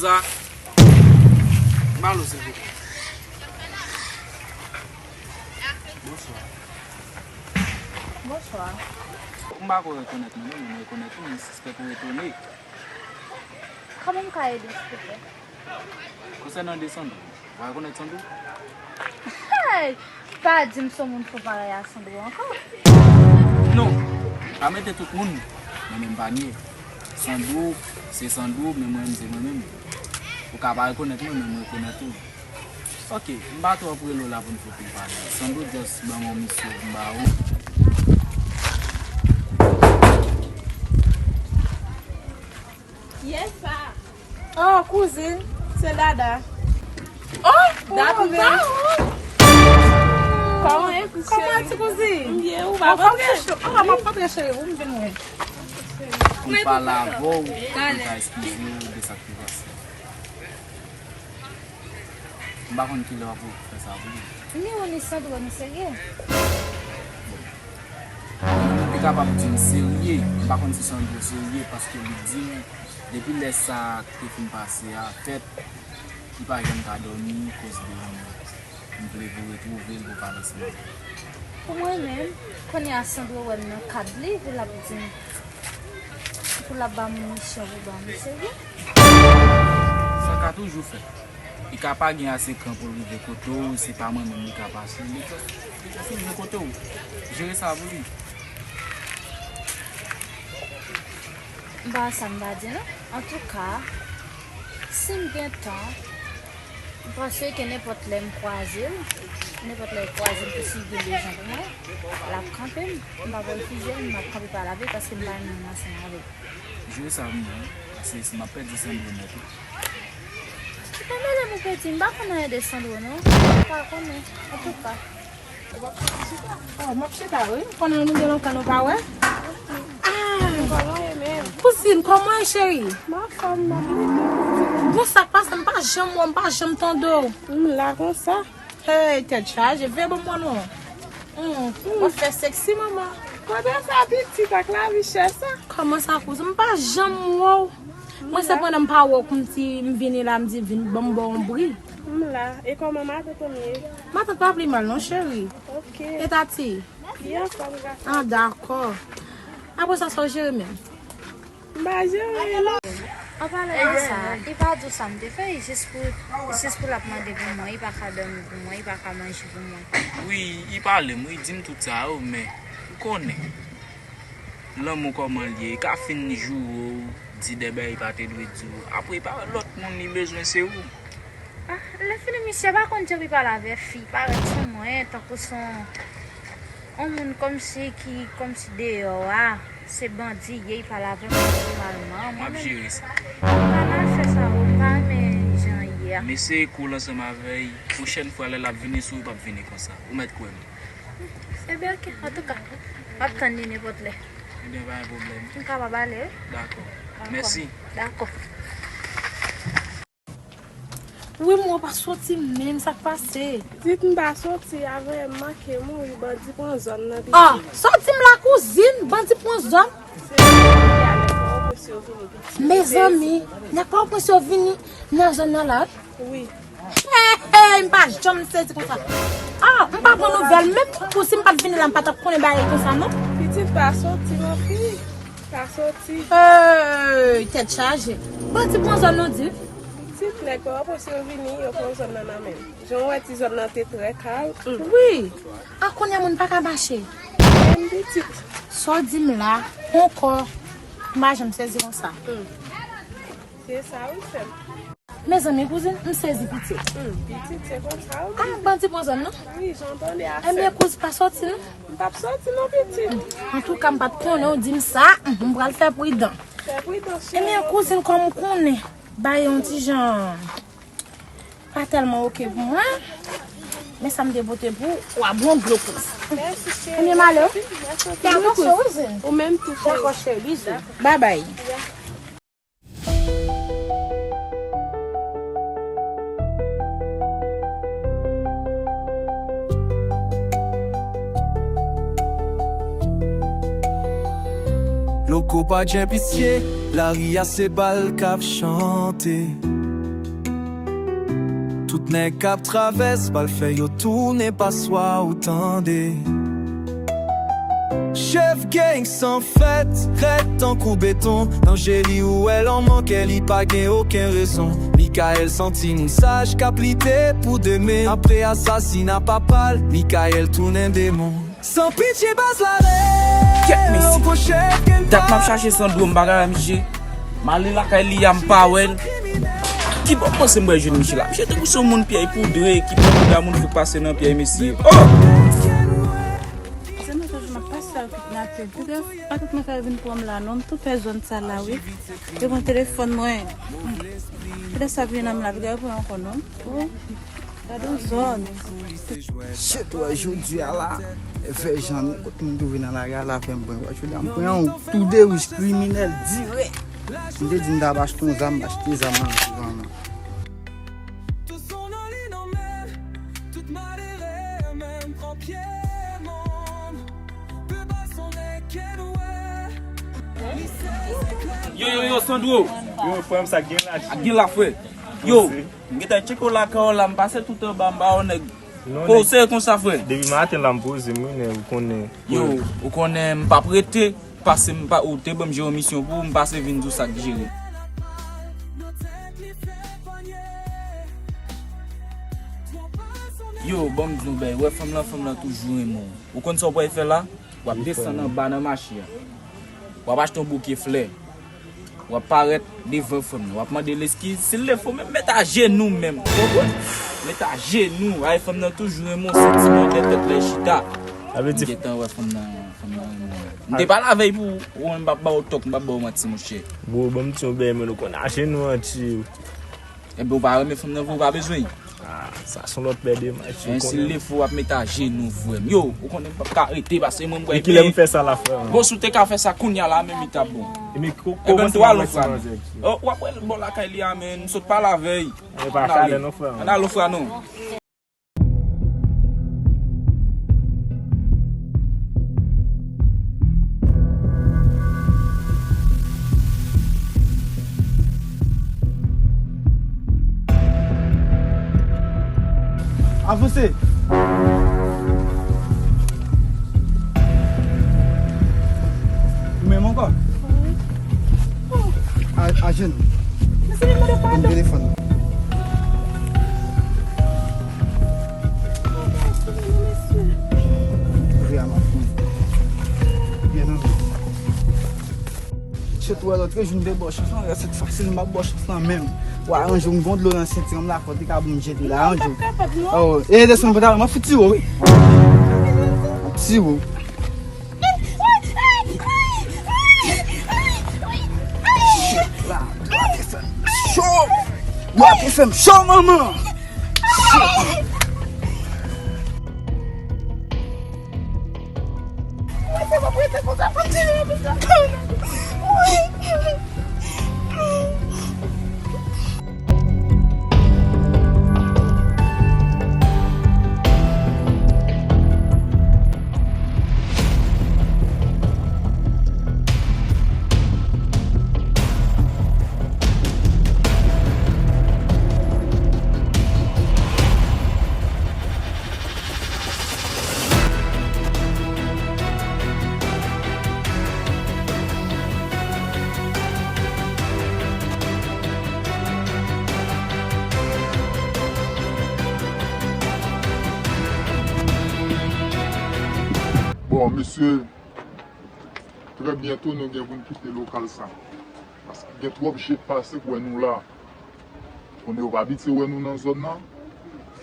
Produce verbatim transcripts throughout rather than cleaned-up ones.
Rosa, balo silvouplè. Bonswa. Bonswa. M pa ko rekonèt mwen, non, mwen rekonèt ou, mwen sispèk ou etone. Kòman m ka ede w, silvouplè? Konsènan de Sandro, w rekonèt Sandro? Hey! Pa di m se yon moun fò parèy a Sandro ankò. Non, pa mete tout moun nan menm panye. Sandro, se Sandro, men mwen menm, se mwen menm. Ou ka pa rekonèt mwen, men mwen rekonèt ou. Ok, m pa twò rele w la pou n fout pale. Sandro just ban m yon misye pou m ba ou. Yes, sa. Oh, kouzin, se Dada. Oh, Dada, oh, kòman ye, kouzin? Kòman ti kouzin? M byen, ou pa konprann? Oh, m ap konprann, cheri, ou m vin wè. Pou m pale avè w, pou m ka eskize w de sa k te pase. M pa konn kilè w ap fè sa pou li. Ni ou ni Sandro, nou serye? Bon. Li kapab di m serye, m pa konn si Sandro serye, paske li di m, depi lè sa k te fin pase a fèt, li pa janm ka dòmi koz de ou menm. M vle pou retwouve l, pou pale ansanm avè l. Pou mwen menm, kounye a Sandro wè m nan kad li, pou l ap di m, pou l ap ba m misyon pou ba m, serye? Sa ka toujou fèt. Li ka pa gen ase kran pou l rive kote w, se pa mwen menm li ka pase. Li ka, li ka rive kote w. Jere sa pou li. M pa sa m ta di non. Antouka, si m gen tan, m panse ke nenpòt lè m kwaze l, nenpòt lè l kwaze m, si l gen bezwen pou mwen, l ap kanpe m. M p ap refize l, m ap kanpe pale avè l paske m pa renmen m ansanm avè l. Jere sa pou mwen, paske si m ap pèdi Sandro nèt wi. Ou pa mele Ou pedi, m pa konn anyen de Sandro, non. M pa konnen. Antouka. Oh, m ap chita, wi. Konnen nou gen lontan nou pa wè. Ah! Kouzin, kòman e, cheri? M anfòm, m ap leve. Bon, sa k pase? M pa janm wè w, m pa janm tande w. M la konsa. Hey, tèt chaje, veye bon mwen non. Hmm, w ap fè seksi, manman. Kote sa pitit ak lavi chè sa? Kòman sa, kouzin? M pa janm wè w. Mwen se pandan m pa wè w kòmsi m vini la, m di vin ban m ba w yon bri. M la. E kòman matant ou ye? Matant pa pli mal non, cheri. Ok. E Tati? Li anfòm, gason. Ah, dakò. Apre sa, sa w jere menm? M pa jere non. An palan de sa, li pa di w sa m te fè, li jis pou, jis pou l ap mande pou mwen, li pa ka dòmi pou mwen, li pa ka manje pou mwen. Wi, li pale m, wi, li di m tout sa yo, men ou konnen. Lanmou kòman l ye, li ka fin joure w, di de bagay li pa te dwe di w. Apre, pa lòt moun li bezwen, se ou. Ah, lèfini misye pa konn jan pou l pale avèk fi, parèt sou mwen, tankou se yon, yon moun kòmsi ki, kòmsi deyò a, se bandi ye, li pale avè m nòmalman. M ap jere sa. Mwen menm, m pa nan afè sa yo, m pa renmen jan l ye a. M eseye cool ansanm avè l, pwochèn fwa lè l ap vini sou ou, li p ap vini konsa. Ou mèt kwè m. Ebyen, oke. Antouka, m ap tann li nenpòt lè. Ebyen, pa gen pwoblèm. M kapab ale, wi? Dakò. Dakò. Mèsi. Dakò. Wi, mwen pa soti menm, sa k pase? Pitit, m pa soti, avè m manke mouri, bandi pran zòn nan, pitit. Ah, soti m la, kouzin, bandi pran zòn? Se bandi a, nèg Pòtoprens yo vini, pitit. Mezanmi, nèg Pòtoprens yo vini nan zòn nan la, wi. Wi. Hey, hey, m pa janm sezi konsa. Ah, m pa pran nouvèl menm tankou si m pa t vini la, m pa t ap konnen bagay konsa non. Pitit, pa soti non fi. Pa soti. Hey, tèt chaje. Bandi pran zòn nou di. Pitit, nèg Pòtoprens yo vini, yo pran zòn nan nan men m. Jan w wè ti zòn nan te trè kal. Mm. Wi. A kounye a moun pa ka mache. Menm pitit. Sa w di m la, ankò. M pa janm sezi konsa. Mm. Se sa wi, sè m. Mezanmi, kouzin, m sezi pitit. Hmm, pitit, se konsa, wi. Ah, bandi pran zòn nan? Wi, jan w tande a, sè m. Ebyen, kouzin, pa soti non. M p ap soti non, pitit. Antouka, m pa t konnen w di m sa, m pral fè pridan. Fè pridan, cheri. Ebyen, kouzin, kòm ou konnen, bagay yon ti jan pa tèlman oke pou mwen. Men sa m te pote pou ou, w a bon dlo kouz. Mèsi, cheri. Ebyen, m ale wi. Mèsi, mèsi. Fè atansyon, wi, zen. Ou menm tou, cheri. Dakò, cheri, bizou. Babay. Loko pa djè pisye, lari a se bal k ap chante. Tout nèg k ap travès, bal fè yo tounen paswa, ou tande. Chèf gang san fèt, rèd tankou beton. Nan je li ou wè lanmò, kè li pa gen okenn rezon. Mikaèl santi moun saj k ap lite pou demen. Apre asasina papa l, Mikaèl tounen demon. San pitye baz la rèd. Kèt mesye. Dat m ap chache Sandro, m pa ka wè misye. M ale lakay li a, m pa wè l. Kibò m panse m pral jwenn misye la? Misye tankou se yon moun pyèy poudre, ki pran poud a moun fou pase nan pyèy mesye. Oh! Se nou toujou m ap pase ak kidnapè. Poutèt, pa tout mwen ka vin pran m la non, m tou pè zòn sa la wi. Yo pran telefòn mwen. Poutèt sa vin nan m la, piga yo pran ankò non. Oh, gade yon zòn. Sèt wè jodi a la, fè jan nou kot moun twouve nan lari a la fè m pran. Wè jodi a m pran yon tou de wis kriminèl dirèk. M te di m t ap achte yon zam, m achte zam nan tou an. Yo, yo, yo, Sandro. Yo, frè m, sa gen la. Ak gen la, frè. Yo, m gentan tcheke w lakay w la, m pase tout anba, m pa wè nèg. Poze konsa, frè. Depi maten la, m poze m, wi, men ou konnen. Yo, ou konnen m p ap rete. Pase m pa, ou te ban m jere yon misyon pou ou, m pase vin di w sa k jere. Yo, ban m di w yon bagay, wè fanm lan, fanm lan toujou renmen w. Ou konn sa w pral fè la? W ap desann anba nan mache a. W ap achte yon bouke flè. W ap parèt devan fanm nan. W ap mande l eskiz. Si l defo, menm met ajenou menm. Ou konprann? Met ajenou. Ay, fanm nan toujou renmen w, santiman dèyè tèt lè chita. M gentan wè fanm nan, fanm nan renmen w. M te pale avè l pou ou, m p ap ba w tòk, m p ap ba w manti, monchè. Bro, ban m di yon bagay, men ou konn ajenou an ti. Enben, ou pa renmen fanm nan vre, ou pa bezwen. Ah, sa se yon lòt pè de match. Men si l defo, w ap met ajenou, frè m. Yo, ou konnen m p ap ka rete, paske mwen, m kwè. E kilè m fè sa la, frè m? Bon, si w te ka fè sa kounye a la, menm li t ap bon. Enben, tou alon, frè m. Oh, w ap wè l bò lakay li a, men m sot pale avè l. E pa chalè non, frè m. Ann alon, frè, non. Avanse. Ou menm ankò? Wi. A, ajenou. Mesye, li mande padon. Ban m telefòn nan. Ouvri a m ap pran. Byen nan men. Chèt, wè lòt jou m te ba w chans lan, sèt fwa si m ap ba w chans lan menm. W a ranje w, m gon dlo nan senti m la, fò w te ka ban m jete la, ranje w. Oh, e desann pantalon, m ap fout tire w, wi. M ap tire w. Shit, la, dwa te fè m cho. Dwa te fè m cho, manman. Shit. Mwen se pa prete konsa, pa tire konsa. Bon, mesye, trè byento nou gen pou n kite lokal sa. Paske gen twòp je k pase k wè nou la. Kounye yo pa abitye wè nou nan zòn nan.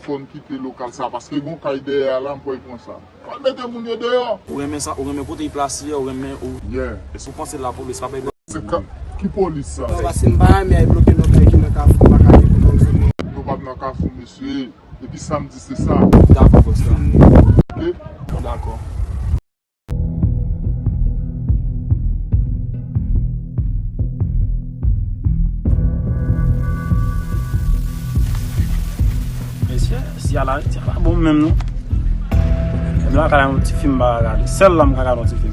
Fò n kite lokal sa, paske gon kay dèyè a la, m kwè l pran sa. Fò l mete moun yo deyò. Ou renmen sa, ou renmen kote y plase a, ou renmen ou. Yeah. Èske ou panse lapolis pa bay. Se ka, ki polis sa? Non, paske m pa renmen ay bloke nan kay ki nan kafou, m pa ka gen pou m zòn nan. Nou p ap nan kafou, mesye. Depi samdi, se sa. Dakò, bòs la. Ok? Dakò. Mesye, si a la, si a pa bon menm non. Mwen la ka gade yon ti fim m pa ka gade. Sèl la m ka gade yon ti fim.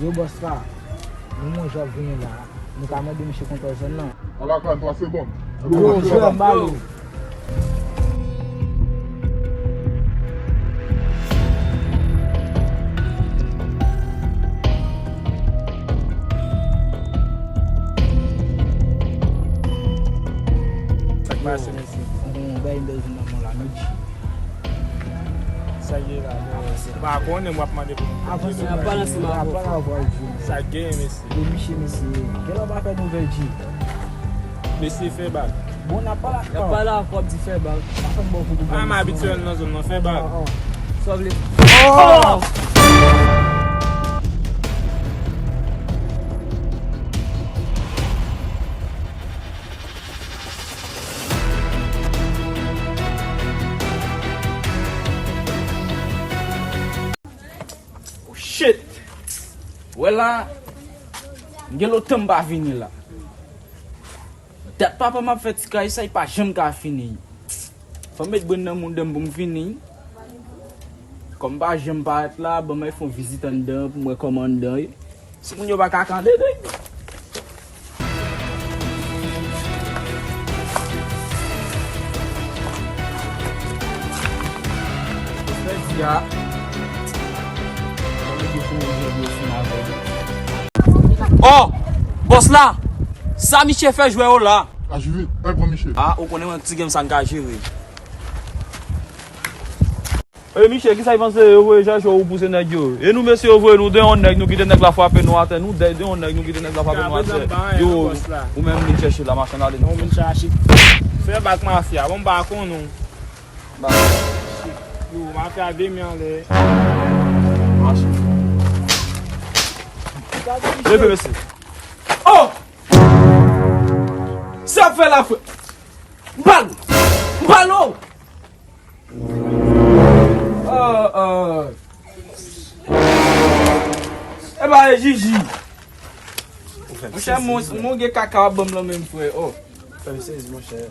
Yo, bòs la, nou manje ap vini la. Nou ka mande misye kontwòl zòn nan. Ala ka, nou ase bon. Yo, jwè m ba yo. Sa k pase, mesye? Bon, bay m bezwen nan mwen la, nou di. Sa k gen la, bro? Avanse. M pa konnen, m ap mande pou m. Avanse, n ap pale ansanm avè w. Sa k gen, mesye? Yo, misye, mesye. Kèlè w pa fè nouvèl, G? Mesye, fè bak. Bon, n ap pale ak w. N ap pale ak w, w ap di fè bak. Pa fè m ba w kou pou. Ah, m abitye nan zòn nan, fè bak. Sa w vle? Oh! Oh, shit! Wè la, m gen lontan m pa vini la. Dat papa m ap fè ti kay sa, li pa janm ka fini. Fò m met brenn nan mouda m pou m fini. Kòm m pa janm parèt la, ban m al fè yon vizit anndan pou m wè kòman anndan ye. Si moun yo pa ka kande, dèy. Frè di a. Oh! Bòs la! Sa misye fè jwè yo la? Ajive, al pran misye. Ah, ou konnen mwen ti game sa n ka jere. E Miche, kisa w panse yo voye chache w pou se nèg yo? E nou mesye yo voye nou de yon nèg, nou kite nèg la frape nou atè, nou de, de yon nèg, nou kite nèg la frape nou atè. Yo, ou menm vin chèche la, machann, ale. Nou vin chache. Fè bak mafya, bon, m pa konn ou. Yo, mafya de men anlè. Mache. Leve, mesye. Oh! Sa ap fè la, frè? M pa l! M pa l, non! Ah, ah. E ba, e Jiji. Monchè, mon, mon gen kaka w ap ban m lan menm, frè. Oh. Fè m sezi, monchè.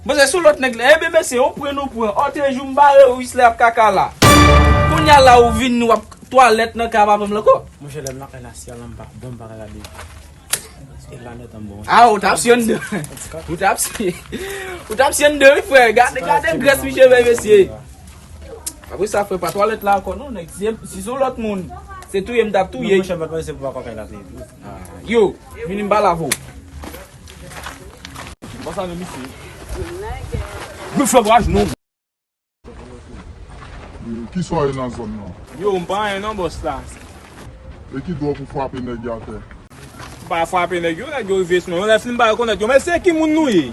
Bon, se sou lòt nèg la. Ebyen, mesye, ou pran, nou pran. Ò, te jou m bare Wisler ap kaka la. Kounye a la, ou vin, nou ap twalèt nan kay papa m la ankò. Monchè, lè m nan kay la, si a la, m pa, bon, m pa ka gade. E la nèt an bon. Ah, ou t ap si anndan. Ou t ap si, ou t ap si anndan, wi, frè. Gade, gade grès Miche bay, mesye. Apre sa, frè, pa twalèt la ankò, non, nèg. Si, si se yon lòt moun, se touye m t ap touye. Monchè, m pa t panse se pou pa kay la te. Yo, vini m pale avè w. Bon, sa menm isi. Gwo flanbwaj, non. Ki swa yo nan zòn nan? Yo, m pa anyen non, bòs la. E ki dwòl pou frape nèg yo atè? M pa frape nèg yo, nèg yo rive sou mwen. Yon lè fin ba yo konèt yo, men se ki moun nou ye?